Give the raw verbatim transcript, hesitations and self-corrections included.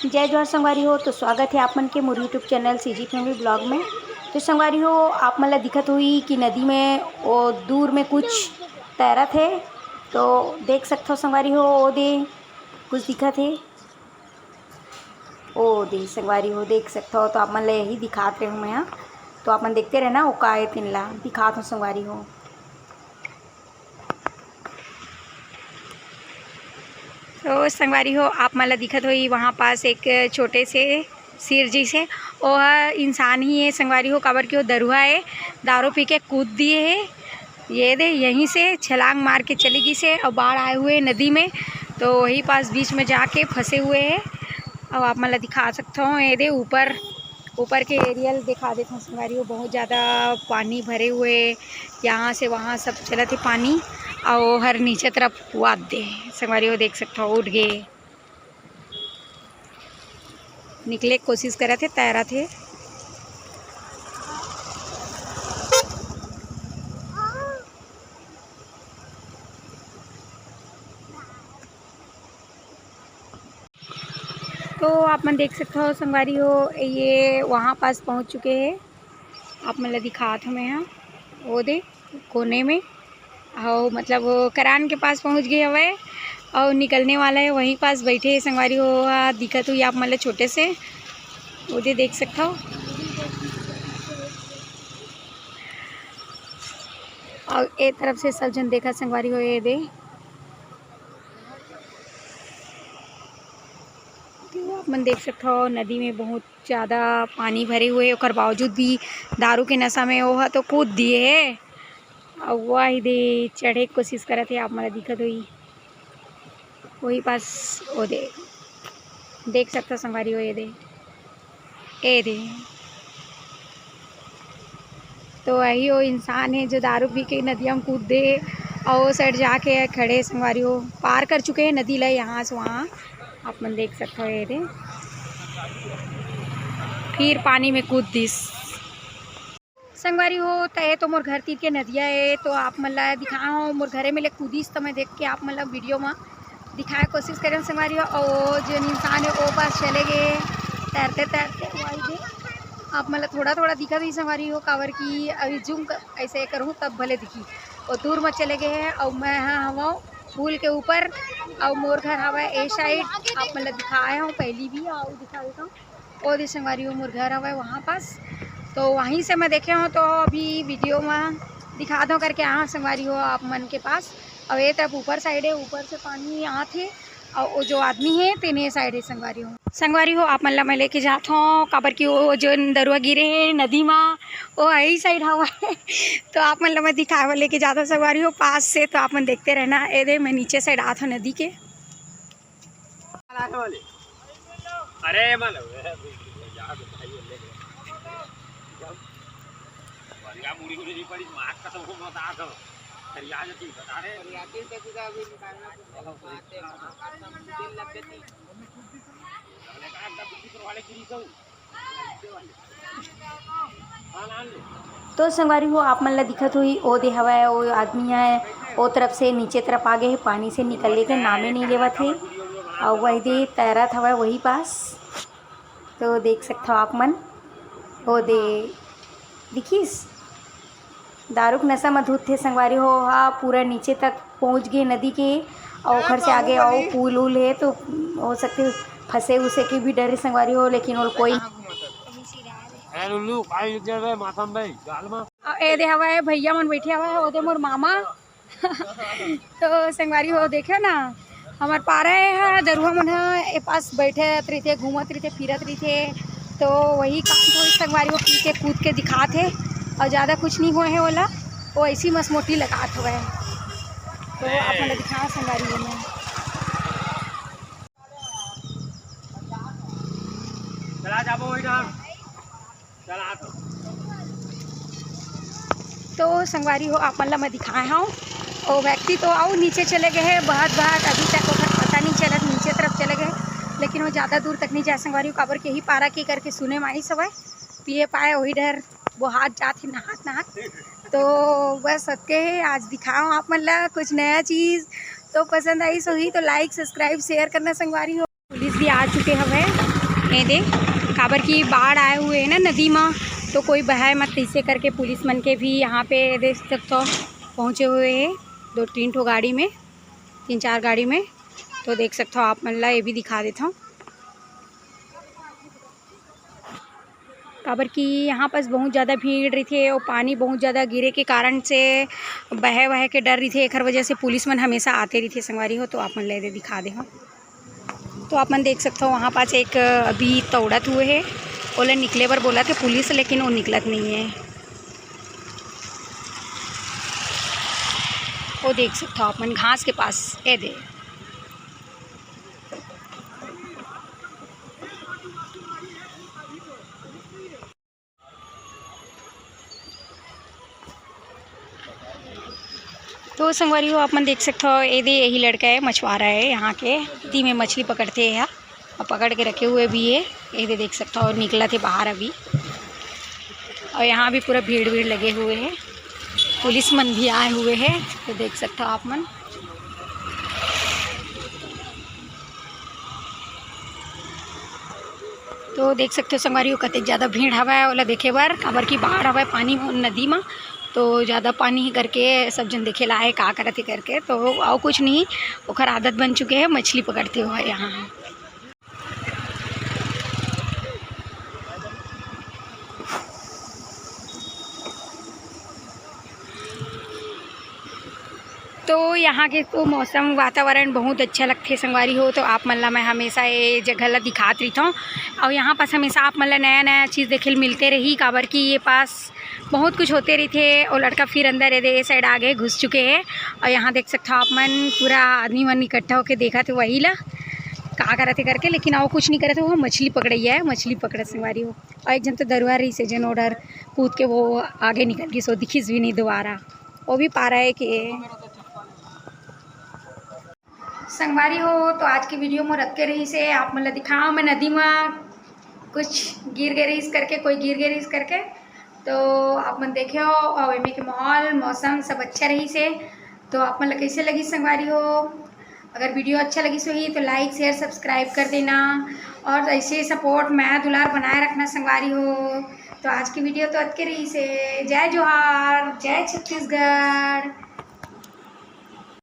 जय जोहार संगवारी हो, तो स्वागत हे आप मन के मोर YouTube channel CG Family Vlog में। तो संगवारी हो, आप मन ला दिखत होही कि नदी में वो दूर में कुछ तैरत हे, तो देख सकथो संगवारी हो, वो दे कुछ दिखत हे, ओ दे संगवारी हो, देख सकथो। तो आप मन ला यही दिखात रहे हूँ मैं, हाँ, तो आप मन देखते रहना, वो का ए तिन ला दिखात हूँ संगवारी हो। तो संगवारी हो, आप मन ला दिखत होही वहाँ पास एक छोटे से सिर जैसे, ओह इंसान ही है संगवारी हो, काबर कि वो दरुहा है, दारू पी के कूद दिए है। ये दे, यहीं से छलांग मार के चली गई से, और बाढ़ आए हुए नदी में, तो वही पास बीच में जाके फंसे हुए हैं। अब आप मन ला दिखा सकता हूँ, ये दे ऊपर, ऊपर के एरियल दिखा देता हूँ संगवारी हो, बहुत ज़्यादा पानी भरे हुए, यहाँ से वहाँ सब चलत हे पानी, और हर नीचे तरफ वाद दे संगवारी हो, देख सकता हो उठ गए, निकले के कोशिश करत हे, तैरत हे। तो आप मन देख सकते हो संगवारी हो, ये वहाँ पास पहुँच चुके हैं। आप मन ला दिखात हूँ मैं, हाँ, वो दे कोने में, और मतलब वो करान के पास पहुँच गए हवे और निकलने वाला है, वहीं पास बैठे हैं संगवारी हो। हाँ, दिखत हुई आप मन ला छोटे से, वो दे देख सकते हो। और ए तरफ से सब जन देखा संगवारी हो, ये दे। तो आप मन देख सकत हो, नदी में बहुत ज़्यादा पानी भरे हुए, ओकर बावजूद भी दारू के नशा में वो ह तो कूद दिए हे। अउ वही दे चढ़े के कोशिश करत हे, आप मन ला दिखत होही, वही पास वो दे देख सकत हो संगवारी हो, ये दे। ए दे। तो वही वो इंसान है जो दारू पी के नदिया में कूद दे और वो साइड जाके खड़े संगवारी हो, पार कर चुके हैं नदी ला यहाँ से वहाँ। आप मन देख सकते हो, ये दे फिर पानी में कूद दिस। संगवारी हो, त ये तो मोर घर तीर के नदिया है, तो आप मन ला दिखाए हो, मोर घरे में ले कूदिस, तो मैं देख के आप मन ला वीडियो में दिखाए कोशिश करें संगवारी हो। और जो इंसान है वो बस चले गए तैरते तैरते, वही दे आप मन ला थोड़ा थोड़ा दिखा भी संगवारी हो, काबर कि अभी जूम कर, ऐसे करूँ तब भले दिखी, वो दूर में चले गए हैं। और मैं हाँ हवा पुल के ऊपर, और मोर घर हवा ए साइड, आप मन ला दिखाए हूँ पहली भी, और दिखा देता हूँ। ओ दे संगवारी हो, मोर घर हवय वहाँ पास, तो वहीं से मैं देखे हूँ, तो अभी वीडियो में दिखा दो करके यहाँ संगवारी हो आप मन के पास। और ये तरफ ऊपर साइड है, ऊपर से पानी आत हे, और वो जो आदमी है तेने साइड है संगवारी हो। संगवारी हो, आप मन ला मैं लेके जात हूँ, काबर कि वो जो दरुआ गिरे है नदी में, वो यही साइड हवा है। तो आप मन ला मैं दिखाए बर लेके जात हूँ संगवारी हो पास से, तो आप मन देखते रहना। ये दे मैं नीचे साइड आत हूँ नदी के। अरे मानो, यार भाई, ले ले। बढ़िया मुड़ी उड़ी नहीं पड़ी, मार का तो वो बता दो। फिर याद है, बता रहे। याद है, तो अभी निकालना तो बहुत बात है, वहाँ पर सब दिन लग जाती। मैंने कहा, "एकदम बुद्धि करवा ले, गिरी जाऊँ।" तो संगवारी हो, आप मन ला दिखत होही, ओ दे हवय, ओ आदमी है, ओ तरफ से नीचे तरफ आ गए हे, पानी से निकले के नामे नहीं लेवत हे, और वही दे तैरत हवय वही पास। तो देख सकत हो आप मन, ओ दे दिखिस, दारू के नशा म धुत थे संगवारी हो, हा पूरा नीचे तक पहुँच गए नदी के, और ओखर से आगे और पुल उल है, तो हो सकते फंसे उसे के भी डर है संगवारी हो, लेकिन वो कोई। ए लुल्लू, पानी दे दे, माथा में भाई, गाल में। अउ ए दे हवय भैया मन बैठे हवय, ओ दे मोर मामा। तो संगवारी हो, देखे ना, हमर पारा ए ह, दरुहा मन ह ए पास बैठे रहिथे, घूमत रहिथे, फिरत रहिथे, तो वही काम तो संगवारी हो, पी के कूद के दिखात हे, और ज़्यादा कुछ नहीं होए हे ओला, वो ऐसी मसमोटी लगात हवय। तो आप मन ला दिखाओ संगवारी हो, मैं चला जाबो वही डहर। चला तो। तो संगवारी हो, आप मन ला मैं दिखाए हूँ, वो व्यक्ति तो अउ नीचे चले गए हैं, बहत बहत अभी तक ओकर पता नहीं चलत, नीचे तरफ चले गए, लेकिन वो ज़्यादा दूर तक नहीं जाए संगवारी हो, काबर के ही पारा के करके सुने में आई सवय, पिए पाए वही डहर वो हाथ जात ही नहात नहात। तो बस अतके है, आज दिखाओ आप मन ला कुछ नया चीज़, तो पसंद आई सही तो like, subscribe, share करना संगवारी हो। पुलिस भी आ चुके हवे। ये दे, काबर की बाढ़ आए हुए है ना नदी में, तो कोई बहाए मत, इसे करके पुलिस मन के भी यहाँ पे देख सकते हो पहुँचे हुए हैं। दो तीन ठो गाड़ी में, तीन चार गाड़ी में। तो देख सकते हो आप मन ला ये भी दिखा देता हूँ, काबर कि यहाँ पास बहुत ज़्यादा भीड़ रहिथे और पानी बहुत ज़्यादा गिरे के कारण से बहे वहे के डर रहिथे, एखर वजह से पुलिस मन हमेशा आते रहिथे संगवारी हो। तो आप मन ला दे दिखा दे हो, तो आप मन देख सकते हो वहाँ पास एक अभी तौड़त हुए है, ओला निकले बर बोला थे पुलिस, लेकिन वो निकलत नहीं है। वो देख सकते हो आप मन घास के पास ए दे। तो संगवारी हो, आप मन देख सकते हो, ये दे यही लड़का है, मछुआरा है यहाँ के, नदी में मछली पकड़ते हैं और पकड़ के रखे हुए भी है। ये दे देख सकते हो, और निकला थे बाहर अभी। और यहाँ भी पूरा भीड़ भीड़ लगे हुए हैं, पुलिस मन भी आए हुए हैं। तो देख सकते हो आप मन, तो देख सकते हो संगवारी हो, कतेक ज़्यादा भीड़ हवय ओला देखे बर, काबर की बाढ़ हवय पानी नदी में, तो ज़्यादा पानी ही करके सब जन देखे ला आए का करत हे करके। तो अउ कुछ नहीं, ओखर आदत बन चुके है मछली पकड़ते हुए यहाँ। तो यहाँ के तो मौसम, वातावरण बहुत अच्छा लगथे संगवारी हो। तो आप मन ला मैं हमेशा ये जगह ला दिखात रहिथौं, और यहाँ पास हमेशा आप मन ला नया नया चीज़ देखे ल मिलते रही, काबर कि ये पास बहुत कुछ होते रहिथे। और लड़का फिर अंदर ये दे, ये साइड आगे घुस चुके हैं, और यहाँ देख सकते हो आप मन, पूरा आदमी मन इकट्ठा होके देखत हे वही ला का करत हे करके, लेकिन और कुछ नहीं करत हे, वो मछली पकड़ैया है, मछली पकड़त संगवारी हो। और एक जन तो दरुआ रहिस हे, जन ओडर कूद के वो आगे निकल गिस, वो दिखिस भी नहीं दोबारा, वो भी पारा है कि संगवारी हो। तो आज की वीडियो मोर अतके रहिस हे, आप मन ला दिखाओ मैं नदी में कुछ गिर गए रहिस करके, कोई गिर गए रहिस करके, तो आप मन देखे हो। और एमे के माहौल, मौसम सब अच्छा रहिस हे। तो आप मन ला कैसे लगिस संगवारी हो? अगर वीडियो अच्छा लगिस होही तो like, share, subscribe कर देना, और ऐसे support, मया दुलार बनाए रखना संगवारी हो। तो आज की वीडियो तो अतके रहिस हे। जय जोहार, जय छत्तीसगढ़।